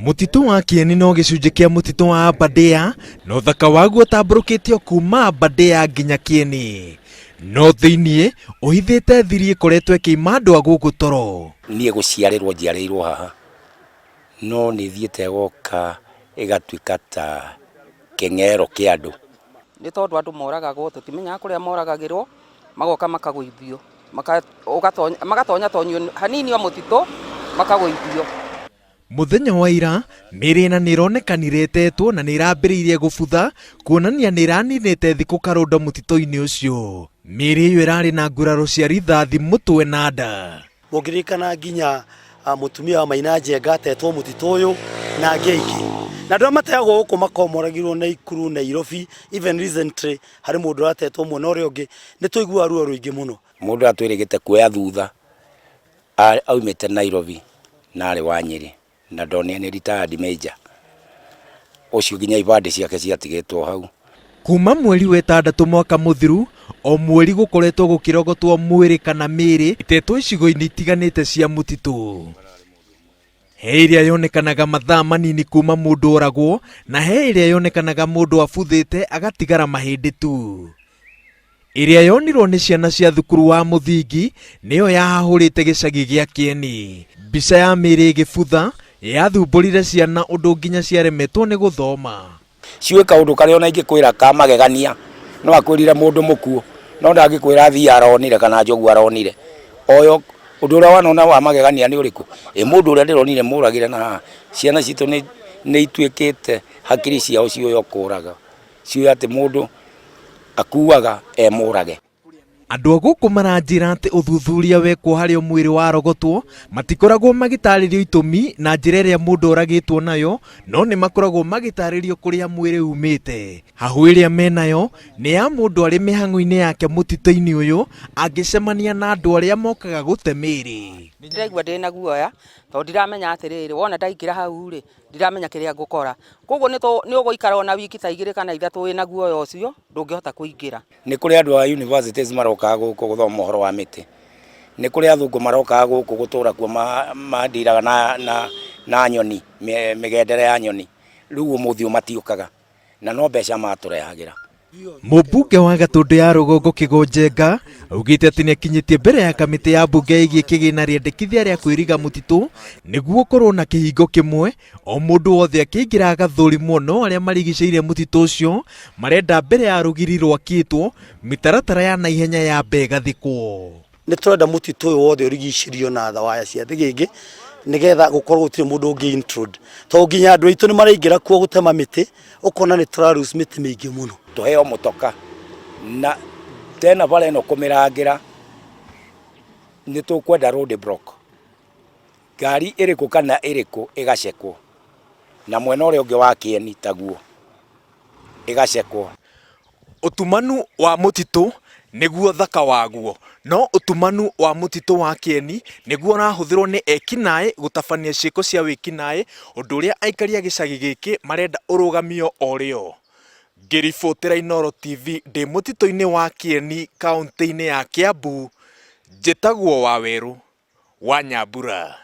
Mũtitũ wa Kieni no gĩcunjĩ kĩa mũtitũ wa Aberdare na ũthaka waguo ũtambũrũkĩtio kuma Aberdare nginya Kieni. No thĩiniĩ ũhithĩte thiri ĩkoretwo ĩkĩima andũ a gũkũ toro. Niĩ gũciarĩrwo njiarĩirwo haha, no nĩ ĩthiĩte ĩgoka ĩgatuĩka ta kĩng'ero kĩa andũ. Nĩ tondũ andũ moragagwo, tũtimenyaga kũrĩa moragagĩrwo, magoka makagũithio. Magatonya tonyio hanini o mũtitũ makagũithio. Mũthenya wa ira, mĩĩrĩ ĩna nĩ ĩronekanire ĩtetwo na nĩ ĩrambĩrĩirie gũbutha, kuonania nĩ ĩraninĩte thikũ karũndo mũtitũ-inĩ ũcio. Mĩĩrĩ ĩyo ĩrarĩ na nguraro cia rithathi mũtwe na nda. Mũngĩririkana nginya mũtumia wa Maina Njenga atetwo mũtitũ ũyũ na angĩ aingĩ. Na andũ arĩa mateagwo gũkũ makoragwo moragirwo Naikuru, Nairobi, even recently harĩ mũndũ ũratetwo mwena ũrĩa ũngĩ. Nĩ tũiguaga ruo rũingĩ mũno. Mũndũ atwĩrĩgĩte kuoya thutha aumĩte Nairobi na arĩ wa Nyĩrĩ na ndonire nĩ retired major. Ũcio nginya ibandĩ ciake ciatigĩtwo hau. Kuma mweri wa ĩtandatũ mwaka mũthiru, o mweri gũkoretwo gũkĩrogotwo mwĩrĩ kana mĩĩrĩ ĩtetwo icigo-inĩ itiganĩte cia mũtitũ. He ĩrĩa yonekanaga mathaa manini kuma mũndũ oragwo na he ĩrĩa yonekanaga mũndũ abuthĩte agatigara mahĩndĩ tu. Ĩrĩa yonirwo nĩ ciana cia thukuru wa mũthingi nĩyo yahahũrĩte gĩcagi gĩa Kĩeni. Mbica ya mĩĩrĩ ĩgĩbutha yathumbũrire ciana ũndũ nginya ciaremetwo nĩ gũthoma. Ciũĩ kaũndũ karĩa ona ingĩkwĩra ka magegania, no akwĩrire mũndũ mũkuũ, no ndangĩkwĩra thiya aronire kana njogu aronire. Oyo ũndũ ũrĩa wanona wa magegania nĩ ũrĩkũ? Ĩ mũndũ ũrĩa ndĩronire mũragĩre na haha. Ciana citũ nĩ ituĩkĩte hakiri ciao ciũĩ o kũraga, ciũĩ atĩ mũndũ akuaga e mũrage. Andũ a gũkũ maranjĩra atĩ ũthuthuria wekwo harĩa mwĩrĩ warogotwo matikoragwo magĩtarĩrio itũmi na njĩra ĩrĩa mũndũ oragĩtwo nayo, no nĩ makoragwo magĩtarĩrio kũrĩa mwĩrĩ umĩte. Hahũ ĩrĩa menayo nĩ ya mũndũ arĩ mĩhang'o-inĩ yake mũtitũ-inĩ ũyũ angĩcemania na andũ arĩa mokaga gũte mĩĩrĩ. Ndĩraigua ndĩna guoya tondũ ndiramenya atĩrĩrĩ, wona ndaingĩra hau rĩ, ndiramenya kĩrĩa ngũkora. Koguo nĩ ũgũikara ona wiki ta igĩrĩ kana ithatũ wĩna guoya ũcio, ndũngĩhota kũingĩra. Nĩ kũrĩ andũ a universities marokaga gũkũ gũthoma ũhoro wa mĩtĩ. Nĩ kũrĩ athũngũ marokaga gũkũ gũtũra kuo mandiraga na nyoni, mĩgendere ya nyoni. Rĩu ũmũthĩ ũyũ matiũkaga na no mbeca matũrehagĩra. Mũmbunge wa Gatũndũ ya Rũgongo Kĩgo Njenga augĩte atĩ nĩakinyĩtie mbere ya kamĩtĩ ya mbunge ĩgiĩ kĩgĩna rĩendekithia rĩa kwĩriga mũtitũ nĩguo ũkorwo na kĩhingo kĩmwe O mũndũ wothe akĩingĩra agathũrimwo no arĩa marigicĩirie mũtitũ ũcio marenda mbere ya rũgiri rwakĩtwo mĩtaratara ya naihenya yambe ĩgathikwo. Nĩ tũrenda mũtitũ ũyũ wothe ũrigicĩrio na waya cia thĩgĩngĩ nĩgetha gũkorwo gũtirĩ mũndũ ũngĩ intrude tondũ nginya andũ aitũ nĩ maraingĩra kuo gũtema mĩtĩ ũkona nĩ tũra lose mĩtĩ mĩingĩ mũno. Tũheo mũtoka na tena bara ĩno kũmĩrangĩra nĩ tũkwenda road block. Ngari ĩrĩkũ kana ĩrĩkũ ĩgacekwo, na mwena ũrĩa ũngĩ wa kĩeni taguo, ĩgacekwo. Ũtumanu wa mũtitũ nĩguo ũthaka waguo, no ũtumanu wa mũtitũ wa kĩeni nĩguo ũrahũthĩrwo nĩ ekinaĩ gũtabania ciĩko cia wĩkinaĩ, ũndũ ũrĩa aikari a gĩcagi gĩkĩ marenda ũrũgamio o rĩo. Ngĩribotera Inooro TV ndĩ mũtitũ-inĩ wa Kĩeni kauntĩ-inĩ ya Kĩambu, njĩtagwo Wawerũ wa Nyambura.